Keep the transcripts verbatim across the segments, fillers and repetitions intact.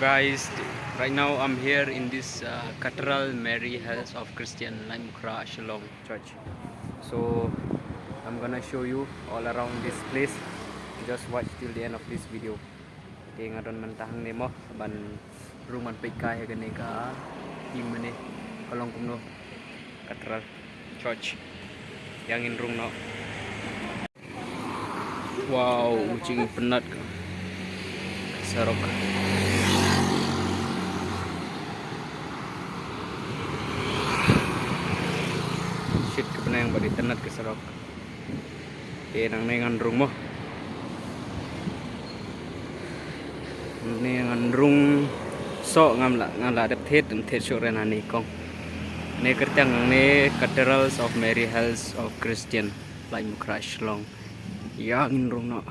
Guys, right now I'm here in this uh, Cathedral Mary Hells of Christian Laitumkhrah Shillong Church. So I'm gonna show you all around this place. Just watch till the end of this video. Okay, nga don mynta hangne mo ban rung ban peit kai ha kane ka ïing mane ka long kumno, Cathedral Church. Ïa ngin rung noh. Wow, u jingpynat ka surok. Shit, ka bneng ba dei tynat ka surok. Te nangne ngan rung mo. Nangne ngan rung soh, ngam lah, ngam lah dep thied, dep thied shuh re nangne kong. Ne kyrteng nangne Cathedrals of Mary Hells of Christian Laitumkhrah Shillong. Ïa ngin rung noh.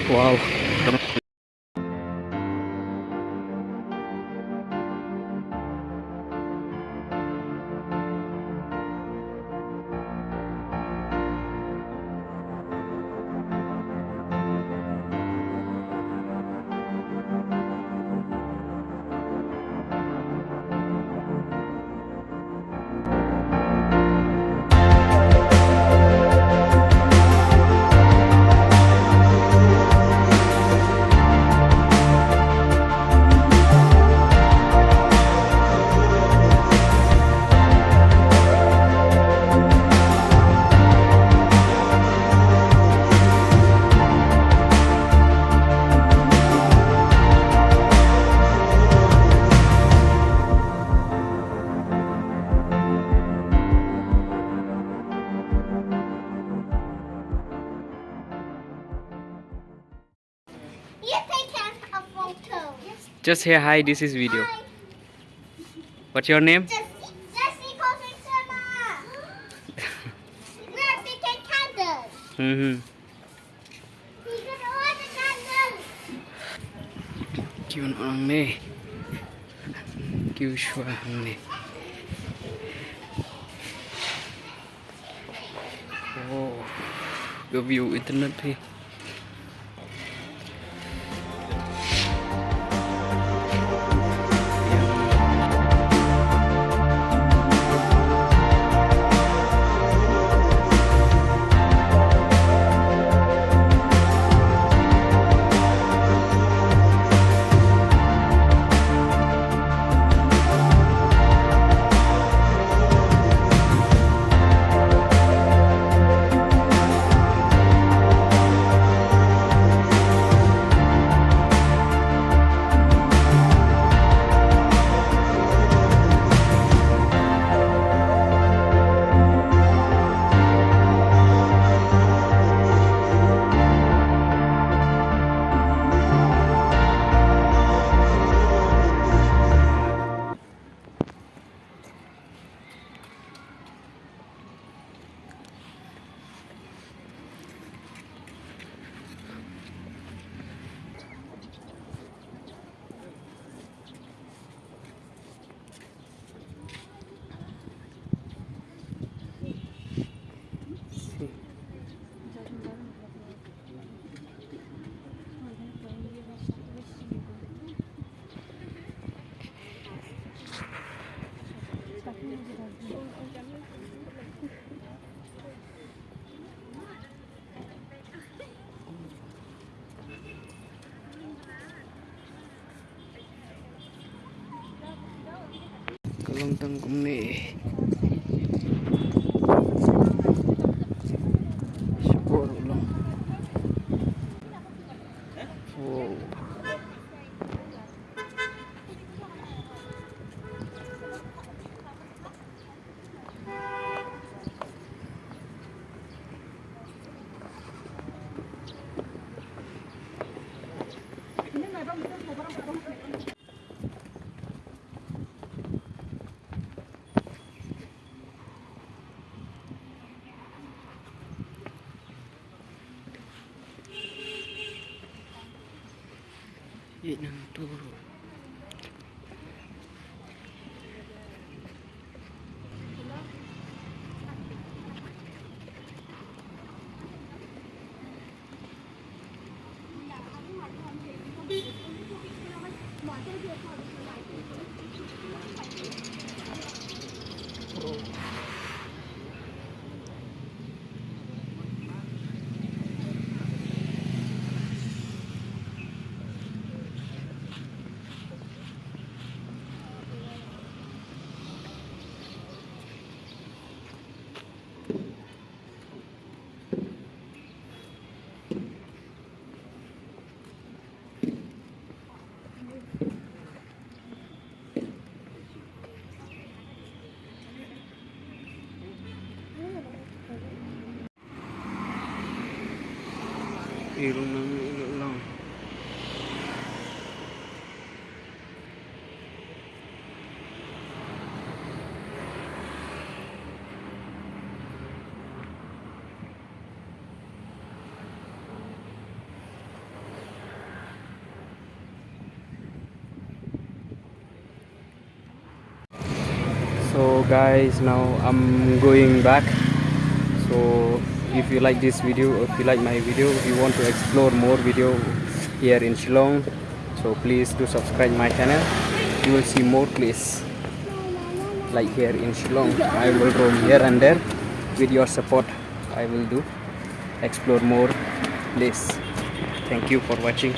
Wow. You take a photo. Just say hi, this is video. Hi. What's your name? Jesse, Jesse Coffin Sharma. Look, they take candles. Mm-hmm. You can order candles. Kiun ang ne. Kiu shwa ang ne. Oh, ka view internet hi. Ka long tang kumne. Shukor long. Wow. Ïa nang tu. So guys, now I'm going back. So if you like this video, if you like my video, if you want to explore more video here in Shillong, so please do subscribe my channel. You will see more place like here in Shillong. I will roam here and there. With your support, I will do explore more place. Thank you for watching.